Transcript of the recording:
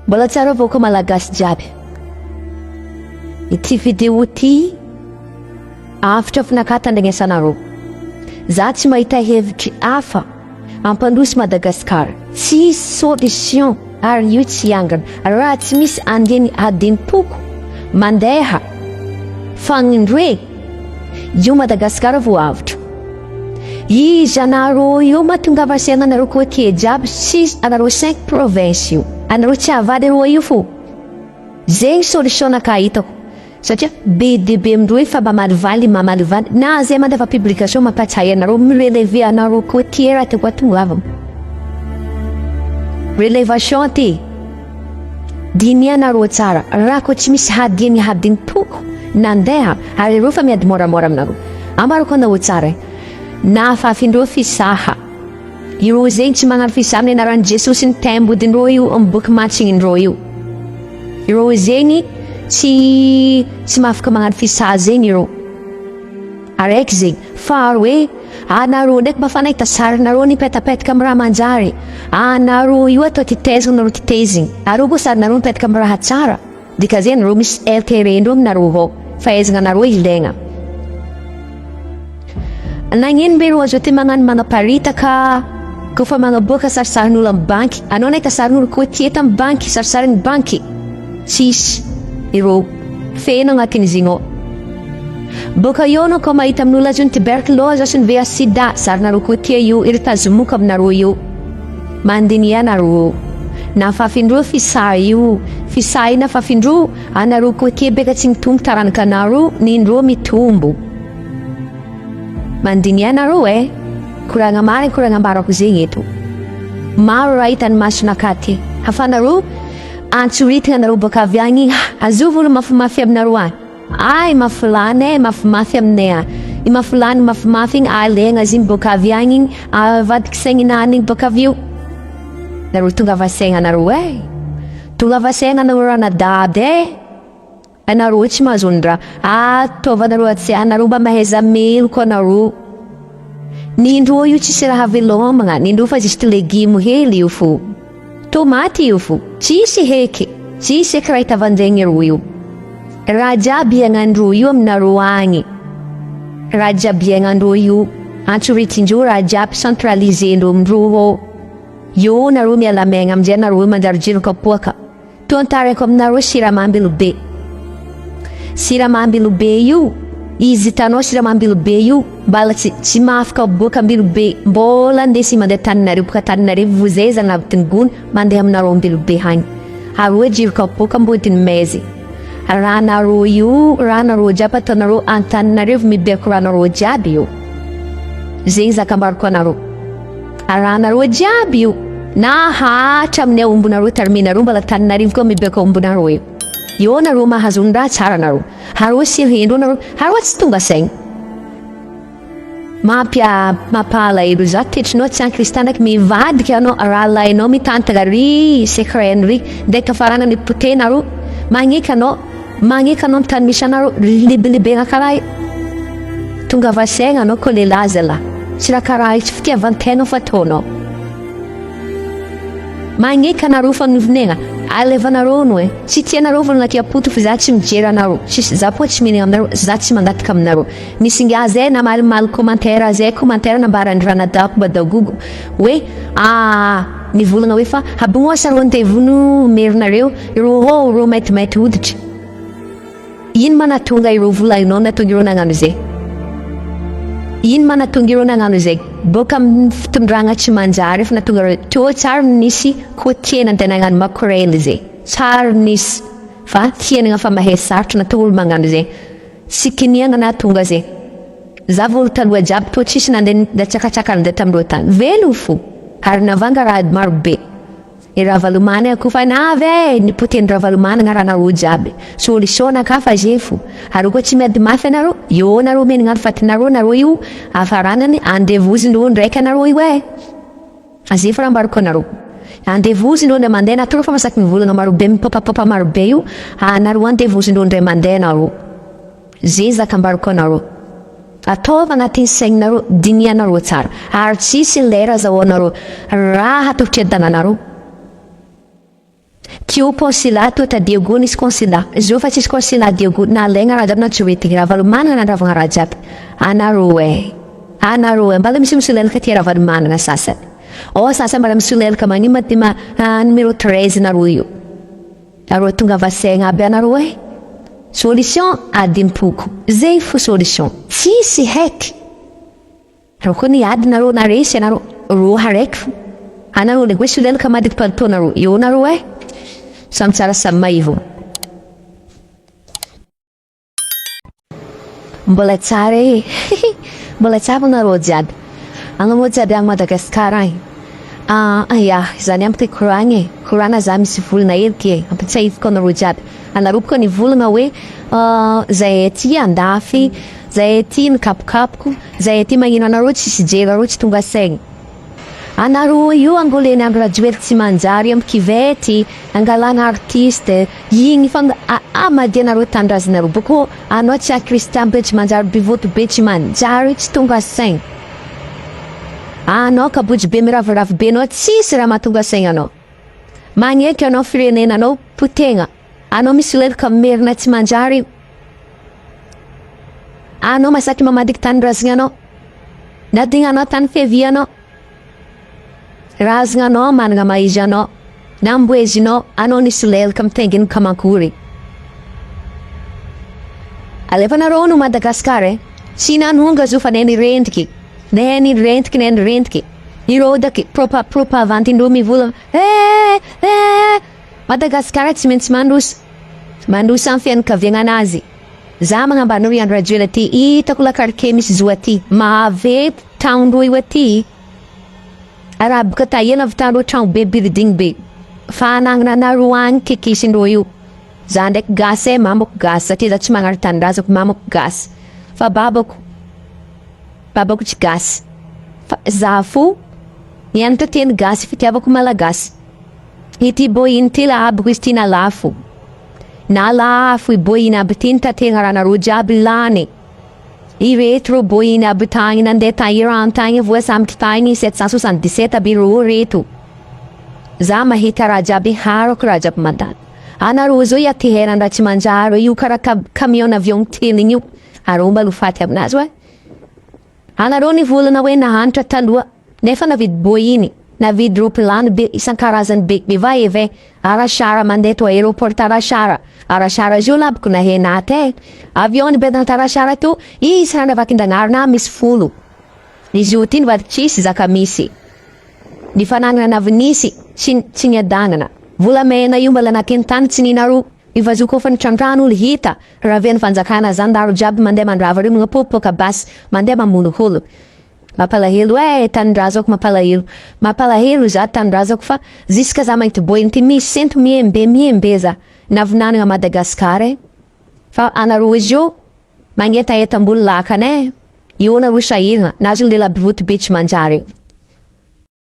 Mbola tsara vahoaka malagasy jiaby. Ity vidéo ity avotra finaka tandregnesanareo. Za tsy mahita hevitry hafa hampandroso Madagascar. Tsisy solution ary io tsy hiangana raha tsy misy andiany adim-poko mandeha fagnindroe io Madagascar vao avotra. Iza anareo io ma tongava saina anareo côtier jiaby six anareo cinq province io anareo tsy havady roa io fo zegny solution naka hitako satria be dia be amindreo efa mamalivaly mamalivaly na zay mandefa publication mampatsiahy anareo mi-relever anareo côtier raha tiako atongavana relevation ty dinihanareo tsara raha ko tsy misy hadiny hadim-poko nandeha ary ireo fa miady moramora aminareo ambarako anareo tsara e nafafindreo fisaha ireo zegny tsy magnano fisaha amin'ny anaran'i Jesosy ny taimbodindreo io amin'ny boky mantsignindreo io ireo zegny tsy tsy mahafaka magnano fisaha zegny ireo araiky zegny faharoe anareo ndraiky mba fa nahita sarinareo nipetapetaka amin'ny raha manjary anareo io atao titezigna nareo titezigny areo koa sarinareo mipetaka amin'ny raha tsara dika zegny nareo misy intérêt ndreo aminareo avao fahaizagna anareo ilaigna Nagnino mbe ro azo ty magnano magnaparitaka kofa magnaboaka sarisarin'olo amin'ny banky anao nahita sarin'olo côtier tamin'ny banky sarisarin'ny banky tsisy ireo feno agnatin'izy igny ao boka eo anao koa mahita amin'olo azon'ny tuberculose azon'ny VIH sida sarinareo côtier io iry tazomoka aminareo io mandiniha anareo nafafindreo fisaha io fisaha io nafafindreo anareo côtier beka tsy mitombo taranaka anareo nindreo mitombo Mandiniha nareo eh! Koragna marigny koragna ambarako zegny eto. Maro raha hitan'ny masonakahy ty. Hafanareo antsoritigna anareo boaka avy agny igny ha! Azovy olo mafimafy aminareo agny. Ay mafy lany eh, mafimafy aminay agny. I mafy lany mafimafy igny alaigna izy igny boaka avy agny igny avadiky saigninany igny boaka avy eo. Nareo tongava saigna nareo eh! Tongava saigna nareo ranadaby eh! Anareo tsy mahazo ny raha ataovanareo atsy anareo mba mahaiza meloka anareo nindreo io tsisy raha velomagna nindreo fa juste legume hely io fo tomaty io fo tsisy heky tsisy eky raha itavanjegny reo io raha jiaby iagnandreo io aminareo agny raha jiaby iagnandreo io antsoritindreo raha jiaby centralisendreo amindreo ao eo nareo miala maigna amizay nareo manjary jiro kapoaka Toa nitaraiko aminareo siramamy Ambilobe. Siramamy Ambilobe io, izy hitanao siramamy Ambilobe io, mbala tsy tsy mahafaka boaka Ambilobe, mbola andesy mandeha Antananarivo boka Antananarivo vozeza agnatin'ny gony mandeha aminareo Ambilobe hagny. Ary hoe jiro kapoaka ambodin'ny maizy. Raha nareo io, raha nareo jiaby ataonareo Antananarivo mibaiko raha nareo jiaby io. Zegny zaka ambarako anareo. Arahanareo jiaby io na hatramin'ny aombinareo tariminareo mbala taninarivo koa mibaiko aombinareo io. Eo nareo mahazo ny raha tsara nareo. Hareo sy hendreo nareo. Hareo tsy tonga saigna. Mampia mampalahelo za tetrinao tsy an-kristiana mivadika anao rahalahinao mitantana ry secret ry ndraiky hafarana ny potenareo magneky anao Magneka anao ny tany misy anareo libilibena karaha io. Tongava saigna anao ko lehilahy zalahy. Tsy raha karaha io tsy fitiavan-tegna fa ataonao. Magneka anareo fa novinegna. Alevanareo no e. Tsy tianareo volagna aty am-poto fa za tsy mijery anareo. Tsisy za koa tsy mihinagna aminareo, za tsy mangataka aminareo. Nisy ingahy zay namalimaly commentaire zay, commentaire nambaran'i Ranadako Badagogo hoe ah nivolagna hoe fa habognosa rô ndevono merinareo Ireo rô ireo maintimainty hoditra. Ino ma nahatonga ireo volahinao nahatonga ireo nagnano izay? Ino ma nahatonga ireo nagnano izay? Boaka amin'ny fitondragna tsy manjary efa nahatonga ireo teo tsary nisy côtier nandeha nagnano makorel izay. Tsary nisy fa fiainagna fa mahay sarotra nahatonga olo magnano izay. Tsy kiniagna nahatonga izay. Za vao olo taloha jiaby toa tsisy nandeha natsakatsaka nandeha tamin'ireo tany. Velogno fo ary navanga raha maro be. I Ravalomanana koa fa navy e! Nipoten'i Ravalomanana ranareo jiaby. Solution ka fa zefo. Areo koa tsy miady mafy anareo, eo nareo omena ny fatinareo nareo io hafaranany andevozindreo ndraiky anareo io e! Zefo raha ambarako anareo. Andevozindreo ndray mandeha natoro fa masaky mivolagna marobe mipopapopa marobe io, anareo andevozindreo ndray mandeha nareo. Zezaka ambarako anareo. Ataovy agnatin'ny saigninareo, dinihanareo tsara, ary tsisy lera azahoanareo raha atolotra an-tananareo. Teo consulat teo ta Diego nisy consulat. Zao fa tsisy consulat Diego nalaigna raha jiaby nantsoetigny Ravalomanana nandravagna raha jiaby. Anareo eh. Anareo eh. Mbala misy misolelaka aty Ravalomanana sasany. Ao sasany mbala misolelaka magnino ma ty ma numéro 13 nareo io. Nareo tonga vasaigna aby anareo eh. Solution adim-poko. Zay fo solution. Tsisy heky. Reo koa niady nareo naresy anareo roa araiky fo anareo le hoe solelaka madiky palitao nareo eo nareo eh samy tsara samy maivo. Mbola tsara eh mbola tsara nareo jiaby anareo jiaby any Madagascar agny ah ya zany ampy koragna e koragna za misy volana heliky e ampitsahiviko anareo jiaby anareo boka nivolagna hoe zahay aty andafy zahay aty nikapokapoko Zay aty magnino anareo tsisy jery areo tsy tonga saigny. Anareo io angoleny Andry Rajoely tsy manjary am kivety angalana artiste igny fa aa madia nareo tanindrazanareo boko anao tsy a Christian be tsy manjary bivoto be tsy manjary tsy tonga saigny anao kabojy be miraviravy be anao tsisy raha mahatonga saigny anao magneky anao firenena anao potegna anao misy lelaka merina tsy manjary Anao masaky mamadiky tanindrazagna anao, nadignanao tany fiavianao, razagna anao managna maha izy anao, namboezinao, anao nisy lelaka mitaingina kamankory. Alefanareo no Madagascar eh, tsy nanonga zo fa nenirendriky, nenirendriky nenirendriky, nirodaky propa propavantindreo mivolagna eh eh Madagascar tsy maintsy mandroso. Mandroso am fianakaviagna anazy. Za magnambany ry Andry Rajoelina ty hitako la quartier misy zo aty mahave tragno io aty raha boka tahiana avy tany tragno be building be fa anagnana anareo agny kikisindreo io za ndraiky gasy e mamako gasy satria za tsy magnary tanindrazako mamako gasy fa babako babako tsy gasy fa za fo nianatra teny gasy fitiavako malagasy. Ity boiny ty la aby izy ty na lafo na lafo i boiny aby ty nitaterana ranareo jiaby lany ireto reo boiny aby tagny nandeha tagny Iran tagny voasambotry tagny 777 aby reo reto za mahita raha jiaby harako raha jiaby mandalo anareo zao iateherana raha tsy manjary io karaha camion avion teliny io areo mba ho faty aminazy oe. Anareo nivolana hoe nahantra taloha nefa navidy boiny, navidy ropilany be isankarazany be be va eve arashara mandeha to aeroport arashara arashara zio labiko nahena aty e avion be tantarashara to izy rana vakindragnarina misy folo izy io ty nivadiky tsisy zaka misy ny fanagnana avy nisy tsy tsy niadagnana volamena io mbola anatin'ny tany tsy ninareo Io vazoho kofa ny trandrano olo hita raven'ny fanjakana zandaro jiaby mandeha mandrava reo magnapoapoaka basy mandeha mamono olo mampalahelo eh tanindrazako mampalahelo mampalahelo za tanindrazako fa ziska za mahita boeny ty misento mihembe mihembe za navinanagna Madagascar eh fa anareo izy io magnetaheta ambony lakana eh io nareo sahiragna nahazo lela bivoto be tsy manjary io.